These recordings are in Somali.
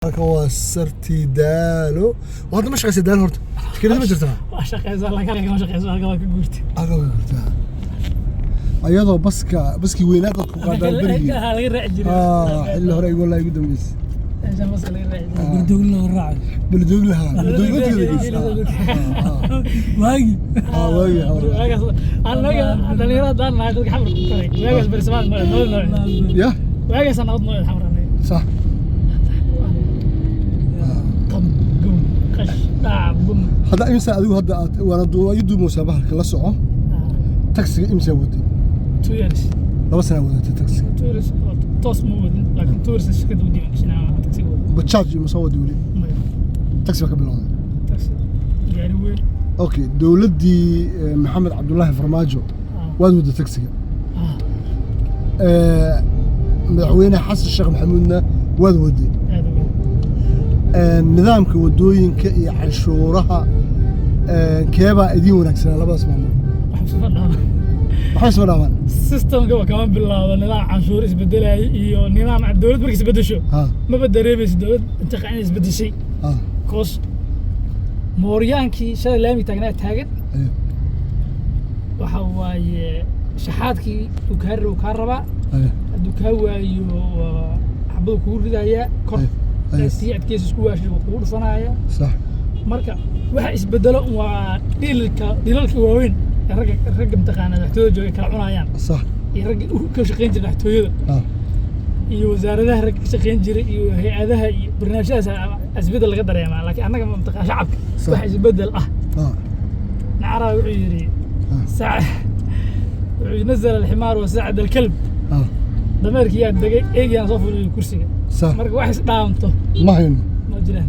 Halkan waa sartii Daalo. Hadda ma shaqaysa Daalo horta? Shirkadda ma jirtaa? Waa shaqeysaa, laakiin kama shaqeyso. Halka waa ka guurtay. Halkan waa jirtaa, ayadoo baska, baskii weynaa dadku qaadaan berigii. Laga raaci jiray. Ah, xilli hore igu wallahi igu dambeysay. Meesha baska laga raaci jiray. Gurdogla loo raacay. Beledoglaha, Beledogla geysa. Waagi. Ah, waagi. Waagaas annaga dhalinyaro haddaan nahay, dadka Xamar ku koray, waagaas bersamaad ma nabad nooc. Ya. Waagaas nabad nooc Xamar annaga. Qam gum qash dhac bum. Hadda imisa adigu hadda aad waana ii duumeysaa bahalka la soco taksiga, imisa waday? 2 years. 2 sana wadatay taksiga? 2 years oo toos ma wadin, laakiin 2 years shirkadda u diiwaan gashanaa taksiga wada. Bajaaj ima soo waday weli? Maya. Taksi baa ka bilowday? Taksi, gaari weyn. Okay, dowladdii Maxamed Cabdullaahi Farmaajo waad wadday taksiga? Ah. Madaxweyne Xasan Sheekh Maxamuudna waad waday? Aad u weyn. Nidaamka waddooyinka iyo canshuuraha, keebaa idiin wanaagsanaa labadaas maamul? Wax isma dhaama. Waxba isma dhaamaan. Systemka kama bilaabo nidaam canshuur isbedelayay iyo nidaam dowlad markay isbedesho. Maba dareemayso dowlad inta qacin isbedeshay. Cause mooryaankii shalay laami taagnaa taagan. Waxa waaye shaxaadkii uu kaa rabo kaa rabaa. Hadduu kaa waayo, waa xabadu kugu ridayaa kor. Sii adkeysa isku waashay, wuu kugu dhufanaya. Marka waxa isbedelo waa dhiilka, dhiilalka waaweyn ee ragga mataqaana madaxtooyada jooga ay kala cunayaan iyo ragga ka shaqeyn jiray madaxtooyada iyo wasaaradaha ragga ka shaqeyn jiray iyo hay-adaha iyo barnaamijyadaas isbedel laga dareemaa, laakiin annaga mataqaan shacabka wax isbedel ah. Nacraa wuxuu yidhi sac, wuxuu yidhi نزل الحمار وصعد الكلب. Dameerkii yaa degay, eegiyaan soo fuliyo kursiga. Marka wax isdhaamto ma hayno. Ma jiraan.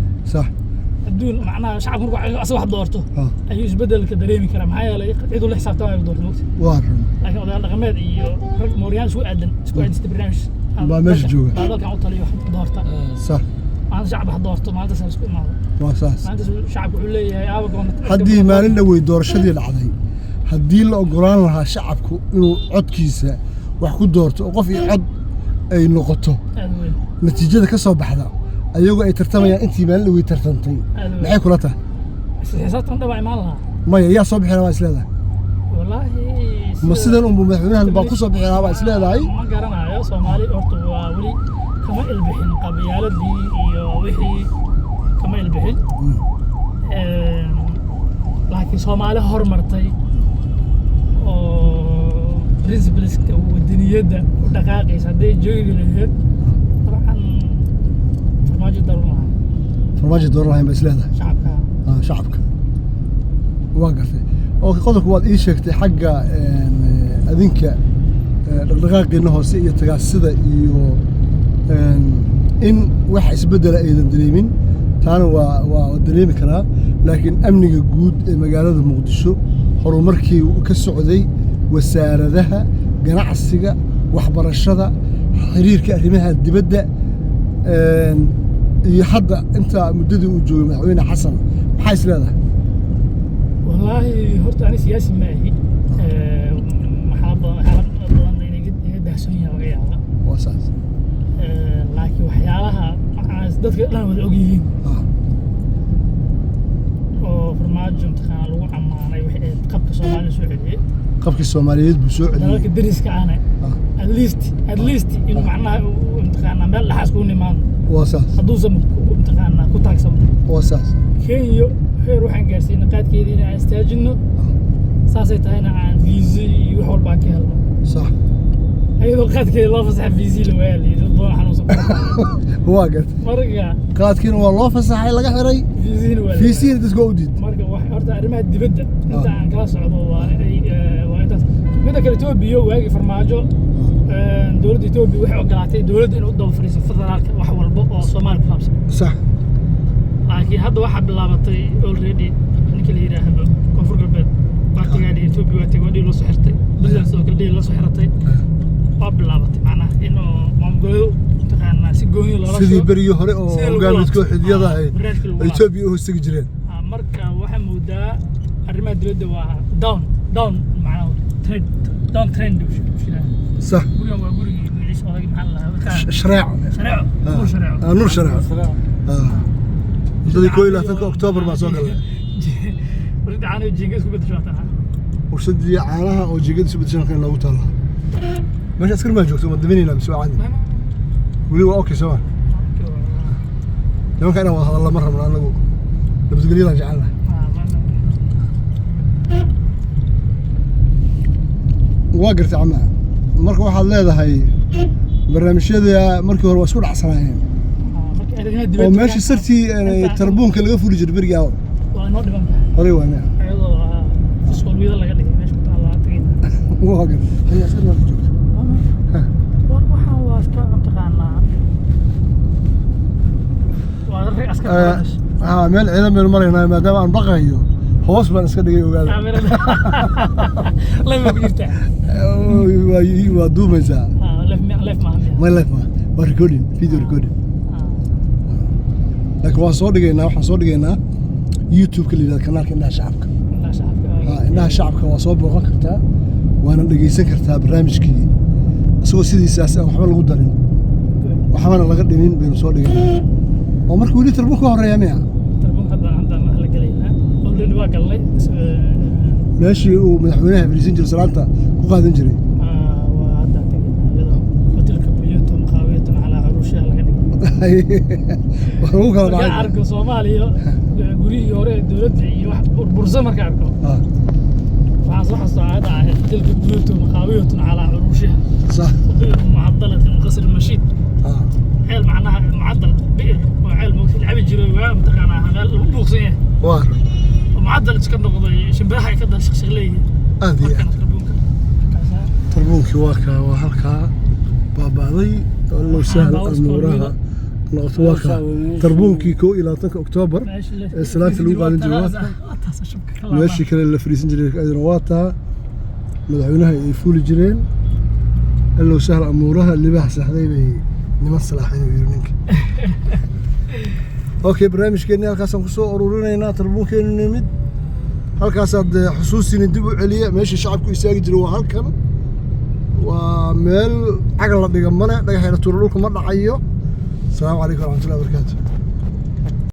Adduun macnaha shacabku markuu asaga wax doorto ayuu isbedelka dareemi karaa, maxaa yeelay cid ula xisaabtamayo doorto mogta. Waa run. Laakiin odayaal dhaqameed iyo rag mooryaan isku aadan, isku aadista barnaamij Baa meesha jooga. Baa dalkan u taliyo wax doorta. Maanta shacab wax doorto, maalintaas isku imaado. Waa saas. Maalintaas shacabku wuxuu leeyahay aaba goona. Haddii maalin dhawey doorashadii dhacday, haddii la ogolaan lahaa shacabku inuu codkiisa wax ku doorto oo qof iyo cod ay noqoto, Aad weyn. natiijada ka soo baxda ayagoo ay tartamayaan intii maalin dhawey tartantay, Aad weyn. maxay kula tahay? Xisaabtan dhaba imaan lahaa. Maya, yaa soo bixi lahaa baa isleedahay? Wallaahi Ma sidan unbu madaxweynahan baa ku soo bixi lahaa baa isleedahay? Ma garanayo. Soomaali horta waa weli kama ilbixin qabyaaladii iyo wixii, kama ilbixin. Laakiin Soomaali hormartay oo principleska wadaniyadda u dhaqaaqaysa hadday joogi lahayd, dabcan Farmaajo daran lahaa. Farmaajo dooran lahayn baa isleedahay? Shacabka. Ah, shacabka, waa gartay. Oo qodobka waad ii sheegtay xagga adinka dhaqdhaqaaqiina hoose iyo tagaasida iyo in wax isbeddela aydan dareemin, taana waa dareemi karaa. Laakiin amniga guud ee magaalada Muqdisho, horumarkii ka socday wasaaradaha, ganacsiga, waxbarashada, xiriirka arrimaha dibadda, iyo hadda inta muddadii uu joogay madaxweyne Xasan, maxaa is leedahay? Wallaahi horta ani siyaasi ma ahi. Waxaa badan, waxyaala badan inay iga daahsoon yahay laga yaabaa. Waa saas. Laakiin waxyaalaha macnaha dadka dhan wada og yihiin oo Farmaajo mataqaana lagu ammaanay waxay ahayd qabka Soomaaliya soo celiyey. Qabkii Soomaaliyeed buu soo celiyey. Dalalka deriska ahna at least inuu macnaha mataqaanaa meel dhaxaas kuu nimaado. Waa saas. Hadduusan mataqaanaa ku taagsamo. Waa saas. Kenya heer waxaan gaarsiinay qaadkeedii in aan istaajino, saasay tahayna aan viisa iyo wax walba aan ka helno. Ayadoo qaadkeeda loo fasaxa viisa la waaya, layidhi dad badan xanuunsan. Waa gartay. Marka qaadkiina waa loo fasaxay, laga xiray. Viisihina waa la waayay. Fiisihiina dadka waa u diid. Marka wax horta arrimaha dibadda inta aan kala socdo waa waa intaas. Midda kale, Etoobiya waagii Farmaajo, dowladda Etoobiya waxay ogolaatay dowladda inay u daba fadhiiso federaalka wax walba oo Soomaaliya ku saabsan. Laakiin hadda waxaa bilaabatay already ninka la yidhaahdo Koonfur Galbeed waa tagaa, Etoobiya waa tegay, waa dhiil loo soo xirtay. Puntland sidoo kale dhiil loo soo xiratay. Waa bilaabatay macnaha in oo maamul goboleedu mataqaanaa si gooni loola sidii soo berigii hore oo sidii lagu hogaamidka laabto. xidiyada ahayd barnaamijka lagu laabto. Etoobiya u hoostegi jireen. Marka waxaa moodaa arrimaha dibadda waa down macnaha trend, down trend u shiraa. Gurigan waa gurigii magaciisa odayga maxaa la lahaa? Shareeco. Shareeco, Nuur Shareeco. Nuur Shareeco. Ah. Waddadii 21-ka Oktoobar baa soo galnay. Warshadii caanaha jiinga isku bedesho waa tanaa. Warshadii caanaha oo jiingada isu bedeshan halkan loogu taallaa. Meesha askar maa joogto, ma daminaynaa mise waa caadi? Weli waa okay, soo ma? Nimanka inaan wada hadallo ma rabno anagu, nabadgelyadaan jecelnahay. Waa gartay cama. Marka waxaad leedahay barnaamijyada markii hore waa isku dhacsanaayeen oo meeshii sartii tarbuunka laga fuli jiray berigii aw Waa inoo dhiman tahay. Horey waa mia Iyadoo iskoolwiyada laga dhigay meesha ku taalla tagayna. Waa gartay. Haya, askar maa joogto? Waxaan waa iska mataqaanaa, waa rag askar. Haa, meel ciidan baynu maraynaa. Maadaama aan baqayo, hoos baan iska dhigay, ogaada. Kaamirada live ku jirtaa. Waa duumaysaa. Live maaha miya? My live ma, waa recording, video recording. Laakiin waan soo dhigaynaa, waxaan soo dhigaynaa YouTube-ka la yidhahdo kanaalka Indhaha Shacabka. Indhaha Shacabka. Ha, Indhaha Shacabka waa soo booqan kartaa, waana dhegeysan kartaa barnaamijkii isagoo sidiisaas aan waxba lagu darin, waxbana laga dhimin baynu soo dhigaynaa. Oo marka weli tarbuun ka horeeya miya? Tarbuunka hadda la galaynaa, already waa galnay. Meeshii uu madaxweynaha fadhiisan jiray, salaanta ku qaadan jiray. Waa hadda tegaynaa, iyadoo hotelka buyuutu maqaawiyatun calaa curuushiha laga dhigay. Wax lagu kala Markaan dhacay. arko Soomaaliya guryihii hore ee dowladda iyo wax burbursan markaan arko, waxaan soo xasuustaa aayadda ahayd tilka buyuutu maqaawiyatun calaa curuushiha وبئر معضلة وقصر مشيد. Ceel macnaha mucadal, bi'r waa ceel moogta la cabi jiray, waa mataqaanaa meel lagu buuqsan yahay Waar oo mucadal iska noqday, shimbiraha ay ka dal shaqshaq leeyihiin. Aad iyo markan aad. Tarbuunka markaasaa Tarbuunkii waa kaa, waa halkaa baaba'day oo loo sahal amuuraha noqoto. Waa kaa tarbuunkii 21-ka Oktoobar ee salaanta lagu qaadan jiray, waa kaa. Meeshii kale la fadhiisan jiray ayadana waa taa, madaxweynaha ay fuuli jireen. Allow sahal amuuraha, libaax saxday bay niman salaaxeen, uu yiri ninka. Okay, barnaamijkeenni halkaasaan kusoo ururinaynaa. Tarbuunkeenu nimid halkaasaad xusuustiina dib u celiya. Meeshii shacabku istaagi jiray waa halkan, waa meel cagal la dhiga male, dhagaxayna tuuro dhulka ma dhacayo. Asalaamu calaykum waraxmatullahi wabarakaatu.